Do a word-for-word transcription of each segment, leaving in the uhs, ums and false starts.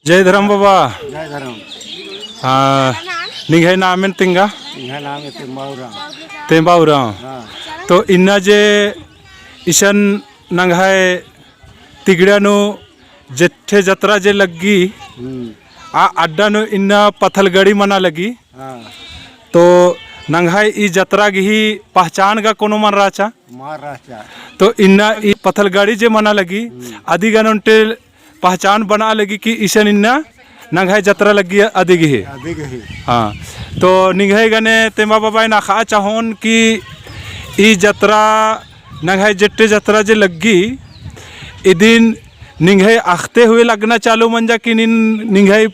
जय धरम बाबा। जय धरम। हाँ, निंग्है नाम एन तेंगा? निंग्है नाम एन तेंबा उराँव। तेंबा उराँव। हाँ। तो इन्ना जे इसन नंग्है तिगड़ा नू जेठे जतरा जे लग्गी, हम्म। आ अड्डा नू इन्ना पथलगड़ी मना लग्गी। हाँ। तो नंग्है ई जतरा गही पहचान गा कोनो मल रहचा? मल रहचा। तो इन्ना ई पथलगड़ी जे मना लग्गी, हम्म। अदिगन ओन्टे पहचान बना लग्गी कि इसन इन्ना नंग्है जतरा लग्गी अदिगही। अदिगही। हाँ। तो निंग्है गने तेंबा बाबा एन अख़आ चाहोन कि ई जतरा नंग्है जेठे जतरा जे लग्गी, इदिन निंग्है अख़ते हुए लगना चालू मंजा कि निन-, निंग्है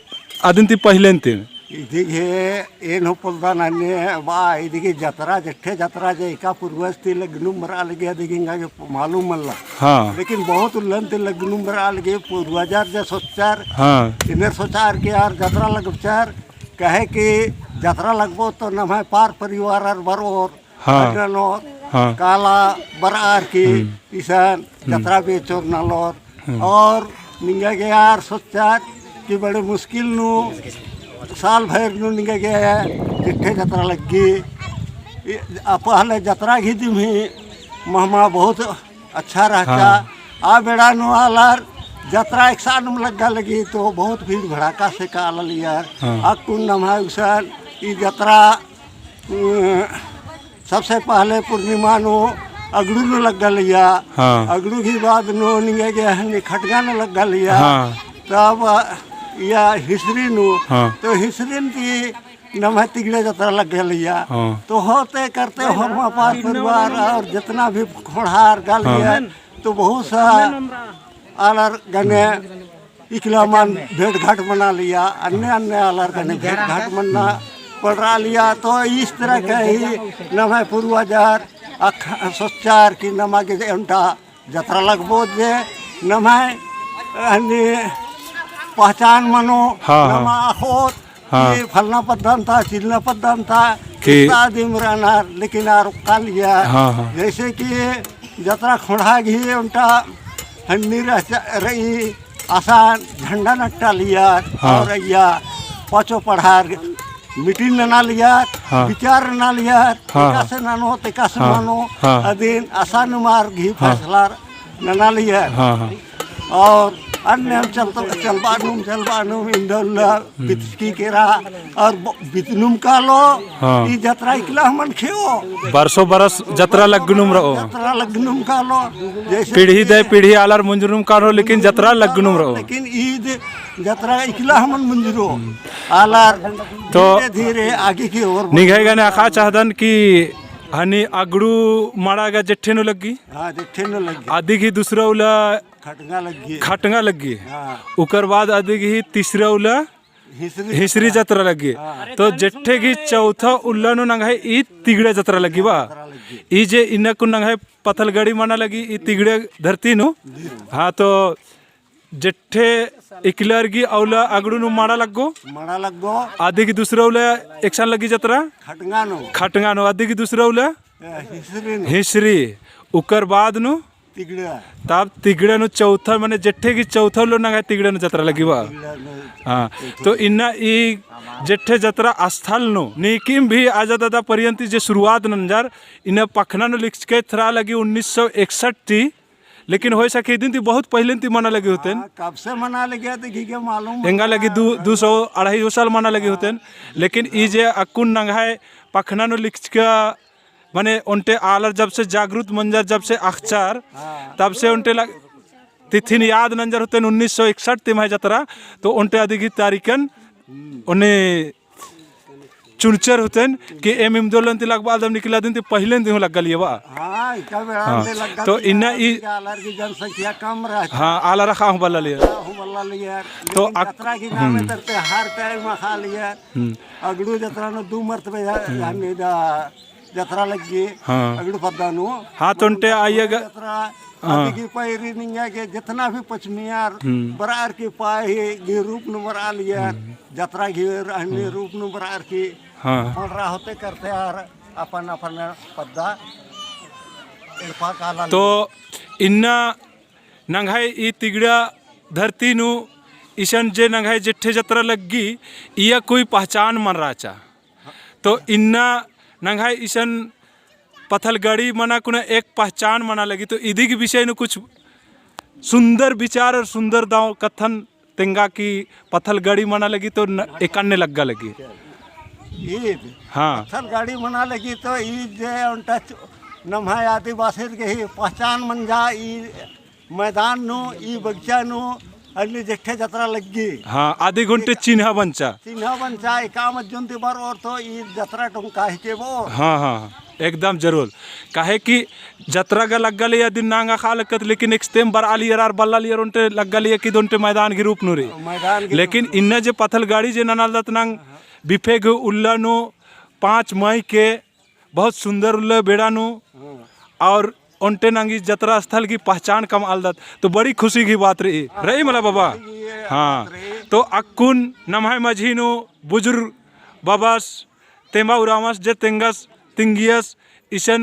अदिन ती पहिलेन ती? इदिगे एन हूँ पोल्लदन अन्ने बा, इदिगे जतरा, जेठे जतरा जे एका पूर्वज ती लग्गनुम बरआ लग्गी, अदिगे एंगा गे मालूम मल्ला। हाँ। लेकिन बहुत उल्लन ती लग्गनुम बरआ लग्गी, पूर्वजर जे सोच्चर, हाँ। इन्नेर सोचार कि यार जतरा लगबचर, कहे कि जतरा लगबओत तो नम्है पर परिवारर बरओर, हाँ। अड्डा नू हाँ। काला बरअर की हम्म। इसन हम्म। जतरा बेचोर नलोर। हम्म। और निंगा गे यार सोचर कि बड़े मुश्किल नू साल भर नू निंगा गे जेठे जतरा लग्गी। इ-, आ पहले जतरा गही दिम ही महमा बहुत अच्छा रहचा। हाँ। आ बेड़ा नू आलर जतरा एकसानुम लग्गा लग्गी तो बहुत भीड़ भड़ाका से का आलर यार। हाँ। अक्कुन नम्है उसन ई जतरा अ, सबसे पहले पूर्णिमा नू अगड़ू नू लग्गा लइया। हाँ। अगड़ू की बाद नू निंगा गे हन्नी खटगा नू लग्गा लइया। हाँ। तब, अ, या हिसरी नू, हाँ। तो हिसरी नू ती नम्है तिगड़ा जतरा लग्गा लइया। हाँ। तो होते करते होरमा पार परिवार और जितना भी खोंड़हार गालिया, हाँ। तो बहुत सा आलर गने इकला मन भेंट घाट मना लइया, अन्ने अन्ने आलर गने भेंट घाट मन्ना पड़रा लइया। तो इस तरह के ही नम्है पूर्वजर अख-, सोच्चर कि नमा गे ओन्टा जतरा लगबओत जे नम्है अन्ने पहचान मनो, हाँ, हाँ। नमा अख़ोत हाँ। कि फलना पद्दन ता, चिलना पद्दन ता, कि इतना दिम रअनर, लेकिन आर ओक्का लइया। हाँ, हाँ। जैसे कि जतरा खोंड़हा गही ओन्टा हन्नी रह-, रई, असन झंडा नट्टा लइयर, हाँ। और अइय्या पाँचो पड़हार meeting नना लइयर, हाँ। विचार नना लइयर, हाँ, हाँ। एकासे ननो, तेकासे हाँ। मनो, हाँ। अदिन असन मार गही हाँ। फैसला नना लइयर। हाँ, हाँ। और अन्ने हम चलतो, चलबानुम, चलबानुम, इन्दा उल्ला हम्म। बितकी केरा, और ब-, बितनुम कालो, हाँ। ई जतरा इकला हमन खेओ। बरसो बरस जतरा लग्गनुम रओ। जतरा लग्गनुम कालो। जैसे पीढ़ी कि दे पीढ़ी आलर मुंजनुम कालो, लेकिन जतरा लग्गनुम रओ। लेकिन ईद जतरा इकला हमन मुंजरो। हम्म। आलर तो धीरे धीरे आगे की ओर बढ़ निंग्है गने अख़आ चाहदन कि हनी अगड़ू मड़ा गा जेठे नू लग्गी? हाँ, जेठे नू लग्गी। अदिगही दूसरा उल्ला खटंगा लग्गी। खटंगा लग्गी। हाँ। उकर बाद अदिगही तीसरा उल्ला हिसरी हिसरी जतरा। जतरा लग्गी। हाँ। तो जेठे गही चौथा उल्ला नू नंग्है ई तिगड़ा जतरा लग्गी बा। जतरा लग्गी। ई जे इन्ना कुन नंग्है पथलगड़ी मना लग्गी ई तिगड़ा धरती नू। जी। हाँ, तो जेठे इकला रग्गी आ उल्ला अगड़ू नू मड़ा लग्गो। मड़ा लग्गो। अदिगही दूसरा उल्ला एकसन लग्गी जतरा? खटंगा नू। खटंगा नू। अदिगही दूसरा उल्ला? ए, हिसरी नू। हिसरी। उकर बाद नू? तिगड़ा। तब तिगड़ा नू चौथा, माने जेठे गही चौथा उल्ला नू नंग्है तिगड़ा नू जतरा लग्गी बा। तिगड़ा नू। हाँ, तो इन्ना ई जेठे जतरा स्थल नू नीकिम भी आजा दादा परियंती जे शुरुआत नंजर, इन्ना पखना नू लिखचके थरा लग्गी उन्नीस सौ इकसठ ती, लेकिन होय सके इदिन ती बहुत पहिलेन ती मना लग्गी होतेन। हाँ, कब से मना लग्गी तो घी के मालूम एंगा लग्गी दू, दू सौ, अढ़ाई सौ साल मना लग्गी होतेन। लेकिन ई जे अक्कुन नंग्है पखना नू लिखचका माने ओन्टे आलर जब से जागरूक मंजर, जब से अख़चर, हाँ। तब से ओन्टे लग-, तिथिन याद नंजर होतेन उन्नीस सौ इकसठ ती मइय्याँ जतरा, तो ओन्टे अदिगही तारीखन हम्म। ओन्ने चुनचर होतेन कि एम इमदोलन ती लगबा आलदम निकला दिन ती पहिलेन ती हूँ लग्गा लगिया बा। हाँ, इका बेड़ा हाँ। में लग्गा तो लगिया, इन्ना ई आलर की जनसंख्या कम रहचा। हाँ, आलर अख़आ हूँ बल्ला लगिया। अख़आ हूँ बल्ला लगिया। तो लेकिन अक-, जतरा की नामे हम्म। तरते हर टाइम अख़आ लगिया। हम्म। अगड़ू जतरा नू दू मरतबा हम्म। हमने दा जतरा लग्गी, हाँ। अगड़ू पद्दा नू। हाँ, तो ओन्टे आइया गा-, जतरा, हाँ। अदिगही पैरी निंगा गे जितना भी पचमियार हम्म। बरअर की पाही गही रूप नू बरआ लगियर, हम्म। जतरा गही रहनी हम्म। रूप नू बरअर की हाँ। पड़रा होते करते आर अपन अपन पद्दा एड़पा काला तो इन्ना नंग्है ई तिगड़ा धरती नू इसन जे नंग्है जेठे जतरा लग्गी, इया कोई पहचान मल रहचा। तो इन्ना नंग्है इसन पथलगड़ी मना कुना एक पहचान मना लगी, तो इदी की विषय नू कुछ सुंदर विचार और सुंदर दव कत्थन तेंगा कि पथलगड़ी मना लगी तो न-, एकन्ने लग्गा लगी। ईद हाँ। पथलगड़ी मना लगी तो ईद जे ओन्टा चु-, नम्है आदिवासिर गे ही पहचान मंजा ई मैदान नू, ई बगीचा नू, अन्ने जेठे जतरा लग्गी। हाँ, आदि घंटे चिन्हा बंचा। चिन्हा बंचा, एका मज्जुन दिबर और तो ई जतरा टोंका हिके बओ। हाँ, हाँ, हाँ, एकदम जरूर। काहे कि जतरा गा लग्गा लिया दिन नांग अख़ा लक्कत, लेकिन एकस्तेम बरआ लियर आर बल्ला लियर ओन्टे लग्गा लिया कि ओन्टे मैदान गे रूप नू रई। मैदान गे लेकिन रूप नू। इन्ना जे पथलगड़ी जे ननालदत नांग बिफे गे उल्ला नू पाँच मई के बहुत सुंदर उल्ला बेड़ा नू हाँ। और ओन्टे नांग ई जतरा स्थल की पहचान कमआलदत, तो बड़ी खुशी की बात रई, रई मला बाबा। हाँ, हाँ, बात रई। तो अक्कुन नम्है मझी नू बुजुर्ग बबस, तेंबा उराँवस, जे तेंगस, तिंगियस, इसन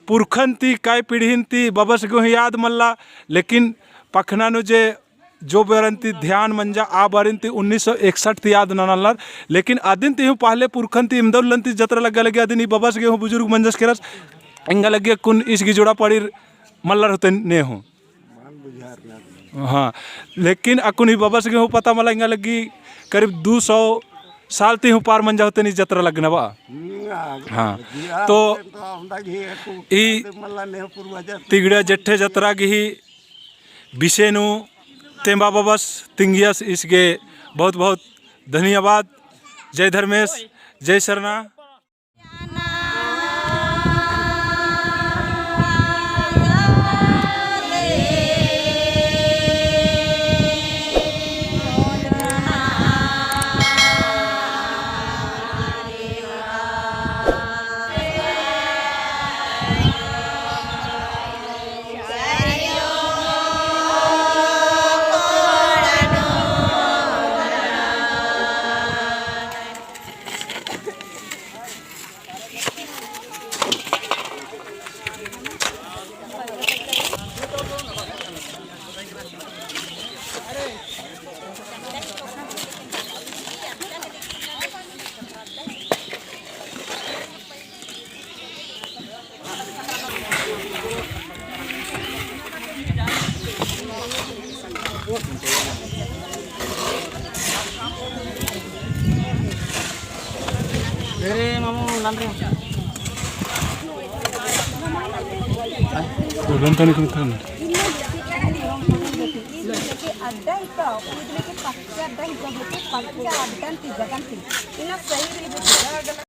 पुरखन ती, कई पीढ़िन ती बबस गे हूँ याद मल्ला, लेकिन पखना नू जे जो बेरन ती ध्यान मंजा, आ बारिन ती उन्नीस सौ इकसठ ती याद ननालनर। लेकिन अदिन ती हूँ पहले पुरखन ती, इमदा उल्लन ती जतरा लग्गा लगी, अदिन ई बबस गे हूँ बुजुर्ग मंजस केरस, एंगा लग्गी अक्कुन ईस गे जोड़ा पड़िर मल्लर होते ने हूँ। हाँ, लेकिन अक्कुन ई बबस गे हूँ पता मला, एंगा लग्गी करीब दू सौ साल ती हूँ पार मंजा होते नी जतरा लग्गना बा। हाँ, तो ई तिगड़ा जेठे जतरा गे ही विषय नू तेंबा बबस तिंगियस ईस गे बहुत बहुत धन्यवाद। जय धर्मेस, जय सरना। अरे मामू, नाम रे। अड्डा इका, उदले के पक्का अड्डा इका, पक्का अड्डा ती जगह ती। इना सही रे।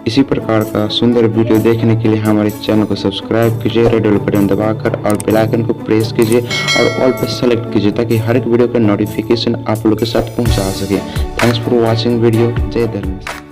इसी प्रकार का सुंदर video देखने के लिए हमारे channel को subscribe कीजिए, red bell button दबाकर, और bell icon को press कीजिए और all पे select कीजिए, ताकि हर एक video का notification आप लोग के साथ पहुंचा सके। Thanks for watching video। जय धर्मेश।